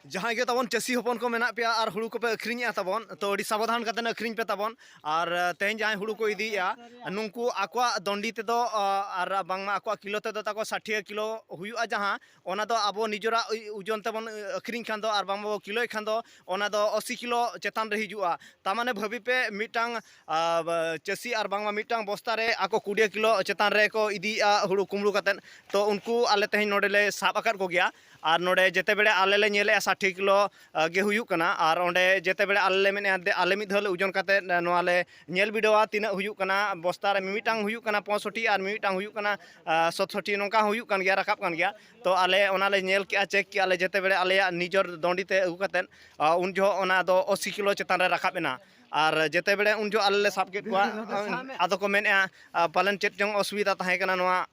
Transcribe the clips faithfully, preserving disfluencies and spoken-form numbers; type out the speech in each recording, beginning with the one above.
ᱡᱟᱦᱟᱸᱭ ᱜᱮ ᱛᱟᱵᱚᱱ ᱪᱟᱹᱥᱤ ᱦᱚᱯᱚᱱ ᱠᱚ ᱢᱮᱱᱟᱜ ᱯᱮᱭᱟ ᱟᱨ ᱦᱩᱲᱩ ᱠᱚᱯᱮ ᱟᱹᱠᱷᱨᱤᱧᱮᱜᱼᱟ ᱛᱟᱵᱚᱱ, ᱛᱚ ᱟᱹᱰᱤ ᱥᱟᱵᱚᱫᱷᱟᱱ ᱠᱟᱛᱮ ᱟᱹᱠᱷᱨᱤᱧ ᱯᱮ ᱛᱟᱵᱚᱱ᱾ ᱟᱨ ᱛᱮᱦᱮᱧ ᱡᱟᱦᱟᱸᱭ ᱦᱩᱲᱩ ᱠᱚ ᱤᱫᱤᱭᱮᱜᱼᱟ, ᱱᱩᱠᱩ ᱟᱠᱚᱣᱟᱜ ᱫᱚᱱᱰᱤ ᱛᱮᱫᱚ ᱟᱨ ᱵᱟᱝᱢᱟ ᱟᱠᱚᱣᱟᱜ ᱠᱤᱞᱳ ᱛᱮᱫᱚ ᱛᱟᱠᱚ ᱥᱟᱴᱷᱤᱭᱟᱹ ᱠᱤᱞᱳ ᱦᱩᱭᱩᱜᱼᱟ, ᱡᱟᱦᱟᱸ ᱚᱱᱟ ᱫᱚ ᱟᱵᱚ ᱱᱤᱡᱮᱨᱟᱜ ᱳᱡᱚᱱ ᱛᱮᱵᱚᱱ ᱟᱹᱠᱷᱨᱤᱧ ᱠᱷᱟᱱ ᱫᱚ ᱟᱨ ᱵᱟᱝ ᱵᱚ ᱠᱤᱞᱳᱭ ᱠᱷᱟᱱ ᱫᱚ ᱚᱱᱟ ᱫᱚ ᱟᱥᱤ ᱠᱤᱞᱳ ᱪᱮᱛᱟᱱ ᱨᱮ ᱦᱤᱡᱩᱜᱼᱟ᱾ ᱛᱟᱨ ᱢᱟᱱᱮ ᱵᱷᱟᱹᱵᱤ ᱯᱮ, ᱢᱤᱫᱴᱟᱝ ᱪᱟᱹᱥᱤ ᱟᱨ ᱵᱟᱝᱢᱟ ᱢᱤᱫᱴᱟᱝ ᱵᱚᱥᱛᱟ ᱨᱮ ᱟᱠᱚ ᱠᱩᱲᱤ ᱠᱤᱞᱳ ᱪᱮᱛᱟᱱ ᱨᱮ ᱠᱚ ᱤᱫᱤᱭᱮᱜᱼᱟ ᱦᱩᱲᱩ ᱠᱩᱢᱲᱩ ᱠᱟᱛᱮᱫ᱾ ᱛᱚ ᱩᱱᱠᱩ ᱟᱞᱮ ᱛᱮᱦᱮᱧ ᱱᱚᱰᱮ ᱞᱮ ᱥᱟᱵ ᱟᱠᱟᱫ ᱠᱚᱜᱮᱭᱟ᱾ ᱟᱨ ᱱᱚᱰᱮ ᱡᱮᱛᱮ ᱵᱮᱲᱮ ᱟᱞᱮ ᱞᱮ ᱧᱮᱞᱮᱜᱼᱟ ᱥᱟᱴᱷᱤ ᱠᱤᱞᱳ ᱜᱮ ᱦᱩᱭᱩᱜ ᱠᱟᱱᱟ᱾ ᱟᱨ ᱚᱸᱰᱮ ᱡᱮᱛᱮ ᱵᱮᱲᱮ ᱟᱞᱮ ᱞᱮ ᱢᱮᱱᱮᱜᱼᱟ, ᱟᱞᱮ ᱢᱤᱫ ᱫᱷᱟᱣ ᱞᱮ ᱳᱡᱚᱱ ᱠᱟᱛᱮᱫ ᱱᱚᱣᱟ ᱞᱮ ᱧᱮᱞ ᱵᱤᱰᱟᱹᱣᱟ ᱛᱤᱱᱟᱹᱜ ᱦᱩᱭᱩᱜ ᱠᱟᱱᱟ ᱵᱚᱥᱛᱟ ᱨᱮ᱾ ᱢᱤᱢᱤᱫᱴᱟᱝ ᱦᱩᱭᱩᱜ ᱠᱟᱱᱟ ᱯᱚᱸᱭᱥᱚᱴᱴᱤ ᱟᱨ ᱢᱤᱢᱤᱫᱴᱟᱝ ᱦᱩᱭᱩᱜ ᱠᱟᱱᱟ ᱥᱚᱛᱥᱚᱴᱴᱤ, ᱱᱚᱝᱠᱟ ᱦᱚᱸ ᱦᱩᱭᱩᱜ ᱠᱟᱱ ᱜᱮᱭᱟ, ᱨᱟᱠᱟᱵ ᱠᱟᱱ ᱜᱮᱭᱟ᱾ ᱛᱚ ᱟᱞᱮ ᱚᱱᱟ ᱞᱮ ᱧᱮᱞ ᱠᱮᱜᱼᱟ, ᱪᱮᱠ ᱠᱮᱜᱼᱟ ᱞᱮ ᱡᱮᱛᱮ ᱵᱮᱲᱮ ᱟᱞᱮᱭᱟᱜ ᱱᱤᱡᱚᱨ ᱫᱚᱱᱰᱤ ᱛᱮ ᱟᱹᱜᱩ ᱠᱟᱛᱮᱫ᱾ ᱩᱱ ᱡᱚᱦᱚᱜ ᱚᱱᱟ ᱫᱚ ᱟᱥᱤ ᱠᱤᱞᱳ ᱪᱮᱛᱟᱱ ᱨᱮ ᱨᱟᱠᱟᱵ ᱮᱱᱟ᱾ ᱟᱨ ᱡᱮᱛᱮ ᱵᱮᱲᱮ ᱩᱱ ᱡᱚᱦᱚᱜ ᱟᱞᱮ ᱞᱮ ᱥᱟᱵ ᱠᱮᱫ ᱠᱚᱣᱟ, ᱟᱫᱚ ᱠᱚ ᱢᱮᱱᱮᱜᱼᱟ, ᱯᱟᱞᱮᱱ ᱪᱮᱫ ᱪᱚᱝ ᱚᱥᱩᱵᱤᱫᱷᱟ ᱛᱟᱦᱮᱸ ᱠᱟᱱᱟ ᱱᱚᱣᱟ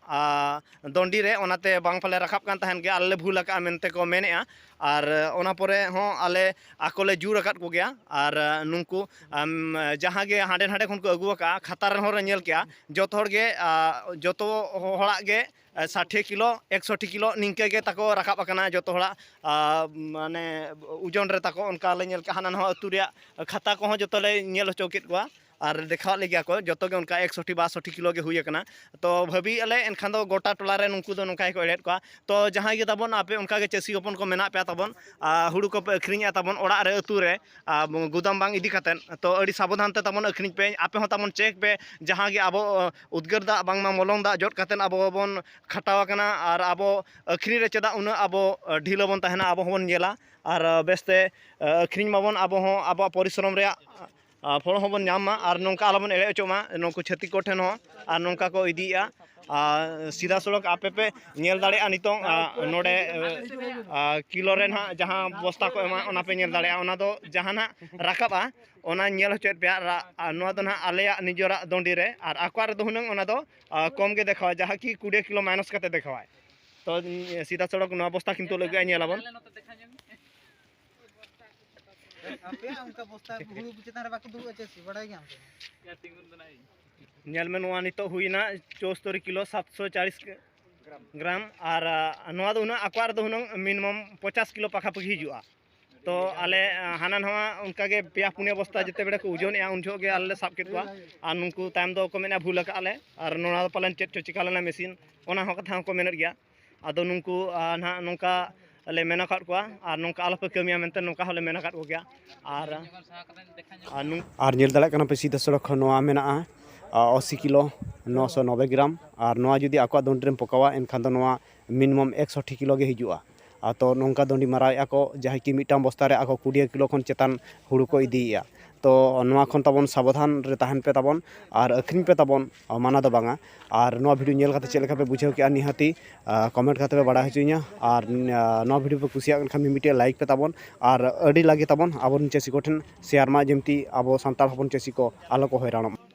ᱫᱚᱱᱰᱤ ᱨᱮ, ᱚᱱᱟᱛᱮ ᱵᱟᱝ ᱯᱟᱞᱮ ᱨᱟᱠᱟᱵ ᱠᱟᱱ ᱛᱟᱦᱮᱱ ᱜᱮᱭᱟ, ᱟᱞᱮ ᱞᱮ ᱵᱷᱩᱞ ᱟᱠᱟᱜᱼᱟ ᱢᱮᱱᱛᱮ ᱠᱚ ᱢᱮᱱᱮᱜᱼᱟ᱾ ᱟᱨ ᱚᱱᱟ ᱯᱚᱨᱮ ᱦᱚᱸ ᱟᱞᱮ ᱟᱠᱚ ᱞᱮ ᱡᱳᱨ ᱟᱠᱟᱫ ᱠᱚᱜᱮᱭᱟ᱾ ᱟᱨ ᱱᱩᱠᱩ ᱡᱟᱦᱟᱸ ᱜᱮ ᱦᱟᱸᱰᱮ ᱱᱟᱸᱰᱮ ᱠᱷᱚᱱ ᱠᱚ ᱟᱹᱜᱩ ᱟᱠᱟᱜᱼᱟ, ᱠᱷᱟᱛᱟ ᱨᱮᱦᱚᱸ ᱞᱮ ᱧᱮᱞ ᱠᱮᱜᱼᱟ, ᱡᱚᱛᱚ ᱦᱚᱲ ᱜᱮ, ᱡᱚᱛᱚ ᱦᱚᱲᱟᱜ ᱜᱮ ᱥᱟᱴᱷᱤ ᱠᱤᱞᱳ, ᱮᱠᱥᱚᱴᱤ ᱠᱤᱞᱳ ᱱᱤᱝᱠᱟᱹ ᱜᱮ ᱛᱟᱠᱚ ᱨᱟᱠᱟᱵ ᱟᱠᱟᱱᱟ ᱡᱚᱛᱚ ᱦᱚᱲᱟᱜ, ᱢᱟᱱᱮ ᱳᱡᱚᱱ ᱨᱮ ᱛᱟᱠᱚ᱾ ᱚᱱᱠᱟ ᱞᱮ ᱧᱮᱞ ᱠᱮᱜᱼᱟ, ᱦᱟᱱᱟ ᱱᱟᱣᱟ ᱟᱹᱛᱩ ᱨᱮᱭᱟᱜ ᱠᱷᱟᱛᱟ ᱠᱚᱦᱚᱸ ᱡᱚᱛᱚ ᱞᱮ ᱧᱮᱞ ᱦᱚᱪᱚ ᱠᱮᱫ ᱠᱚᱣᱟ᱾ ᱟᱨ ᱫᱮᱠᱷᱟᱣᱟᱫ ᱞᱮᱜᱮᱭᱟ ᱠᱚ, ᱡᱚᱛᱚ ᱜᱮ ᱚᱱᱠᱟ ᱮᱠᱥᱚᱴᱤ ᱵᱟᱥᱚᱴᱤ ᱠᱤᱞᱳ ᱜᱮ ᱦᱩᱭ ᱟᱠᱟᱱᱟ᱾ ᱛᱚ ᱵᱷᱟᱹᱵᱤᱭᱮᱫᱼᱟ ᱞᱮ ᱮᱱᱠᱷᱟᱱ ᱫᱚ ᱜᱚᱴᱟ ᱴᱚᱞᱟ ᱨᱮ ᱱᱩᱠᱩ ᱫᱚ ᱱᱚᱝᱠᱟ ᱜᱮᱠᱚ ᱮᱲᱮᱭᱮᱫ ᱠᱚᱣᱟ᱾ ᱛᱚ ᱡᱟᱦᱟᱸᱭ ᱜᱮ ᱛᱟᱵᱚᱱ ᱟᱯᱮ ᱚᱱᱠᱟ ᱜᱮ ᱪᱟᱹᱥᱤ ᱦᱚᱯᱚᱱ ᱠᱚ ᱢᱮᱱᱟᱜ ᱯᱮᱭᱟ ᱛᱟᱵᱚᱱ, ᱟᱨ ᱦᱩᱲᱩ ᱠᱚᱯᱮ ᱟᱹᱠᱷᱨᱤᱧᱮᱫᱼᱟ ᱛᱟᱵᱚᱱ ᱚᱲᱟᱜ ᱨᱮ ᱟᱹᱛᱩ ᱨᱮ, ᱟᱨ ᱜᱩᱫᱟᱢ ᱵᱟᱝ ᱤᱫᱤ ᱠᱟᱛᱮᱫ, ᱛᱚ ᱟᱹᱰᱤ ᱥᱟᱵᱚᱫᱷᱟᱱ ᱛᱮ ᱛᱟᱵᱚᱱ ᱟᱹᱠᱷᱨᱤᱧ ᱯᱮ᱾ ᱟᱯᱮ ᱦᱚᱸ ᱛᱟᱵᱚᱱ ᱪᱮᱠ ᱯᱮ, ᱡᱟᱦᱟᱸ ᱜᱮ ᱟᱵᱚ ᱩᱫᱽᱜᱟᱹᱨ ᱫᱟᱜ ᱵᱟᱝᱢᱟ ᱢᱚᱞᱚᱝ ᱫᱟᱜ ᱡᱚᱫ ᱠᱟᱛᱮᱫ ᱟᱵᱚ ᱵᱚᱱ ᱠᱷᱟᱴᱟᱣ ᱟᱠᱟᱱᱟ, ᱟᱨ ᱟᱵᱚ ᱟᱹᱠᱷᱨᱤᱧ ᱨᱮ ᱪᱮᱫᱟᱜ ᱩᱱᱟᱹᱜ ᱟᱵᱚ ᱰᱷᱤᱞᱟᱹ ᱵᱚᱱ ᱛᱟᱦᱮᱱᱟ? ᱟᱵᱚ ᱦᱚᱸᱵᱚᱱ ᱧᱮᱞᱟ ᱟᱨ ᱵᱮᱥᱛᱮ ᱟᱹᱠᱷᱨᱤᱧ ᱢᱟᱵᱚᱱ, ᱟᱵᱚ ᱦᱚᱸ ᱟᱵᱚᱣᱟᱜ ᱯᱚᱨᱤᱥᱨᱚᱢ ᱨᱮᱭᱟᱜ ᱟᱨ ᱯᱷᱚᱞ ᱦᱚᱸᱵᱚᱱ ᱧᱟᱢ ᱢᱟ, ᱟᱨ ᱱᱚᱝᱠᱟ ᱟᱞᱚᱵᱚᱱ ᱮᱲᱮ ᱦᱚᱪᱚᱜ ᱢᱟ ᱱᱩᱠᱩ ᱪᱷᱟᱹᱛᱤᱠ ᱠᱚ ᱴᱷᱮᱱ ᱦᱚᱸ᱾ ᱟᱨ ᱱᱚᱝᱠᱟ ᱠᱚ ᱤᱫᱤᱭᱮᱫᱼᱟ, ᱟᱨ ᱥᱤᱫᱷᱟ ᱥᱚᱲᱚᱠ ᱟᱯᱮ ᱯᱮ ᱧᱮᱞ ᱫᱟᱲᱮᱭᱟᱜᱼᱟ ᱱᱤᱛᱚᱝ, ᱟᱨ ᱱᱚᱰᱮ, ᱟᱨ ᱠᱤᱞᱳ ᱨᱮ ᱱᱟᱦᱟᱜ ᱡᱟᱦᱟᱸ ᱵᱚᱥᱛᱟ ᱠᱚ ᱮᱢᱟ, ᱚᱱᱟ ᱯᱮ ᱧᱮᱞ ᱫᱟᱲᱮᱭᱟᱜᱼᱟ᱾ ᱚᱱᱟ ᱫᱚ ᱡᱟᱦᱟᱸ ᱱᱟᱦᱟᱜ ᱨᱟᱠᱟᱵᱼᱟ, ᱚᱱᱟ ᱧᱮᱞ ᱦᱚᱪᱚᱭᱮᱫ ᱯᱮᱭᱟ᱾ ᱟᱨ, ᱟᱨ ᱱᱚᱣᱟ ᱫᱚ ᱱᱟᱦᱟᱜ ᱟᱞᱮᱭᱟᱜ ᱱᱤᱡᱮᱨᱟᱜ ᱫᱚᱱᱰᱤ ᱨᱮ, ᱟᱨ ᱟᱠᱚᱣᱟᱜ ᱨᱮᱫᱚ ᱦᱩᱱᱟᱹᱝ ᱚᱱᱟ ᱫᱚ, ᱟᱨ ᱠᱚᱢ ᱜᱮ ᱫᱮᱠᱷᱟᱣᱟ, ᱡᱟᱦᱟᱸ ᱠᱤ ᱠᱩᱲᱤ ᱠᱤᱞᱳ ᱢᱟᱭᱱᱟᱥ ᱠᱟᱛᱮ ᱫᱮᱠᱷᱟᱣᱟᱭ᱾ ᱛᱚ ᱥᱤᱫᱷᱟ ᱥᱚᱲᱚᱠ ᱱᱚᱣᱟ ᱵᱚᱥᱛᱟ ᱠᱤᱱᱛᱩ ᱞᱟᱹᱜᱤᱫ ᱧᱮᱞ ᱟᱵᱚᱱ᱾ ᱟᱯᱮᱭᱟᱜ ᱚᱱᱠᱟ ᱵᱚᱥᱛᱟ ᱦᱩᱲᱩ ᱪᱮᱛᱟᱱ ᱨᱮ ᱵᱟᱠᱚ ᱫᱩᱲᱩᱵᱼᱟ ᱪᱮ? ᱵᱟᱲᱟᱭ ᱜᱮᱭᱟᱢ ᱛᱚ? ᱧᱮᱞ ᱢᱮ, ᱱᱚᱣᱟ ᱱᱤᱛᱚᱜ ᱦᱩᱭᱱᱟ ᱪᱳᱥᱛᱳᱨᱤ ᱠᱤᱞᱳ ᱥᱟᱛᱥᱚ ᱪᱟᱲᱤᱥ ᱠᱮ-, ᱜᱨᱟᱢ᱾ ᱟᱨ ᱱᱚᱣᱟ ᱫᱚ ᱦᱩᱱᱟᱹᱝ ᱟᱠᱚᱣᱟᱜ ᱨᱮᱫᱚ ᱦᱩᱱᱟᱹᱝ ᱢᱤᱱᱤᱢᱟᱢ ᱯᱚᱧᱪᱟᱥ ᱠᱤᱞᱳ ᱯᱟᱠᱷᱟᱯᱟᱠᱷᱤ ᱦᱤᱡᱩᱜᱼᱟ᱾ ᱛᱚ ᱟᱞᱮ ᱦᱟᱱᱟ ᱱᱟᱣᱟ ᱚᱱᱠᱟᱜᱮ ᱯᱮᱭᱟ ᱯᱩᱱᱭᱟᱹ ᱵᱚᱥᱛᱟ ᱡᱮᱛᱮ ᱵᱮᱲᱟ ᱠᱚ ᱳᱡᱚᱱᱮᱜᱼᱟ, ᱩᱱ ᱡᱚᱦᱚᱜ ᱜᱮ ᱟᱞᱮ ᱞᱮ ᱥᱟᱵ ᱠᱮᱫ ᱠᱚᱣᱟ᱾ ᱟᱨ ᱱᱩᱠᱩ ᱛᱟᱭᱚᱢ ᱫᱚ ᱠᱚ ᱢᱮᱱᱟ ᱵᱷᱩᱞ ᱟᱠᱟᱫ ᱞᱮ, ᱟᱨ ᱱᱚᱣᱟ ᱫᱚ ᱯᱟᱞᱮᱱ ᱪᱮᱫ ᱪᱚ ᱪᱤᱠᱟ ᱞᱮᱱᱟ ᱢᱮᱥᱤᱱ, ᱚᱱᱟ ᱦᱚᱸ ᱠᱟᱛᱷᱟ ᱦᱚᱸᱠᱚ ᱢᱮᱱᱮᱫ ᱜᱮᱭᱟ᱾ ᱟᱫᱚ ᱱᱩᱠᱩ ᱱᱟᱦᱟᱜ ᱱᱚᱝᱠᱟ ᱞᱮ ᱢᱮᱱ ᱟᱠᱟᱫ ᱠᱚᱣᱟ, ᱟᱨ ᱱᱚᱝᱠᱟ ᱟᱞᱚᱯᱮ ᱠᱟᱹᱢᱤᱭᱟ ᱢᱮᱱᱛᱮ ᱱᱚᱝᱠᱟ ᱦᱚᱸᱞᱮ ᱢᱮᱱ ᱟᱠᱟᱫ ᱠᱚᱜᱮᱭᱟ᱾ ᱟᱨ ᱟᱨ ᱱᱚᱣᱟ ᱟᱨ ᱧᱮᱞ ᱫᱟᱲᱮᱭᱟᱜ ᱠᱟᱱᱟ ᱯᱮ ᱥᱤᱫᱷᱟᱹ ᱥᱚᱲᱚᱠ ᱠᱷᱚᱱ ᱱᱚᱣᱟ ᱢᱮᱱᱟᱜᱼᱟ ᱟᱥᱤ ᱠᱤᱞᱳ ᱱᱚᱥᱚ ᱱᱚᱵᱵᱳᱭ ᱜᱨᱟᱢ᱾ ᱟᱨ ᱱᱚᱣᱟ ᱡᱩᱫᱤ ᱟᱠᱚᱣᱟᱜ ᱫᱚᱱᱰᱤ ᱨᱮᱢ ᱯᱚᱠᱟᱣᱟ, ᱮᱱᱠᱷᱟᱱ ᱫᱚ ᱱᱚᱣᱟ ᱢᱤᱱᱤᱢᱟᱢ ᱮᱠᱥᱚᱴᱤ ᱠᱤᱞᱳ ᱜᱮ ᱦᱤᱡᱩᱜᱼᱟ᱾ ᱟᱨ ᱛᱚ ᱱᱚᱝᱠᱟ ᱫᱚᱱᱰᱤ ᱢᱟᱨᱟᱣᱮᱫᱼᱟ ᱠᱚ, ᱡᱟᱦᱟᱸᱭ ᱠᱤ ᱢᱤᱫᱴᱟᱝ ᱵᱚᱥᱛᱟ ᱨᱮ ᱟᱠᱚ ᱠᱩᱲᱤ ᱠᱤᱞᱳ ᱠᱷᱚᱱ ᱪᱮᱛᱟᱱ ᱦᱩᱲᱩ ᱠᱚ ᱤᱫᱤᱭᱮᱫᱼᱟ᱾ ᱛᱚ ᱱᱚᱣᱟ ᱠᱷᱚᱱ ᱛᱟᱵᱚᱱ ᱥᱟᱵᱚᱫᱷᱟᱱ ᱨᱮ ᱛᱟᱦᱮᱱ ᱯᱮ ᱛᱟᱵᱚᱱ ᱟᱨ ᱟᱹᱠᱷᱨᱤᱧ ᱯᱮ ᱛᱟᱵᱚᱱ, ᱢᱟᱱᱟ ᱫᱚ ᱵᱟᱝᱟ᱾ ᱟᱨ ᱱᱚᱣᱟ ᱵᱷᱤᱰᱤᱭᱳ ᱧᱮᱞ ᱠᱟᱛᱮ ᱪᱮᱫ ᱞᱮᱠᱟ ᱯᱮ ᱵᱩᱡᱷᱟᱹᱣ ᱠᱮᱜᱼᱟ, ᱱᱤᱦᱟᱹᱛᱤ ᱠᱚᱢᱮᱱᱴ ᱠᱟᱛᱮ ᱯᱮ ᱵᱟᱲᱟᱭ ᱦᱚᱪᱚᱧᱟ᱾ ᱟᱨ ᱱᱚᱣᱟ ᱵᱷᱤᱰᱤᱭᱳ ᱯᱮ ᱠᱩᱥᱤᱭᱟᱜ ᱠᱟᱱ ᱠᱷᱟᱱ ᱢᱤᱫᱴᱮᱡ ᱞᱟᱭᱤᱠ ᱯᱮ ᱛᱟᱵᱚᱱ, ᱟᱨ ᱟᱹᱰᱤ ᱞᱟᱜᱮ ᱛᱟᱵᱚᱱ ᱟᱵᱚᱨᱮᱱ ᱪᱟᱹᱥᱤ ᱠᱚᱴᱷᱮᱱ ᱥᱮᱭᱟᱨ ᱢᱟ, ᱡᱮᱢᱛᱤ ᱟᱵᱚ ᱥᱟᱱᱛᱟᱲ ᱦᱚᱯᱚᱱ ᱪᱟᱹᱥᱤ ᱠᱚ ᱟᱞᱚ ᱠᱚ ᱦᱚᱭᱨᱟᱱᱚᱜ ᱢᱟ᱾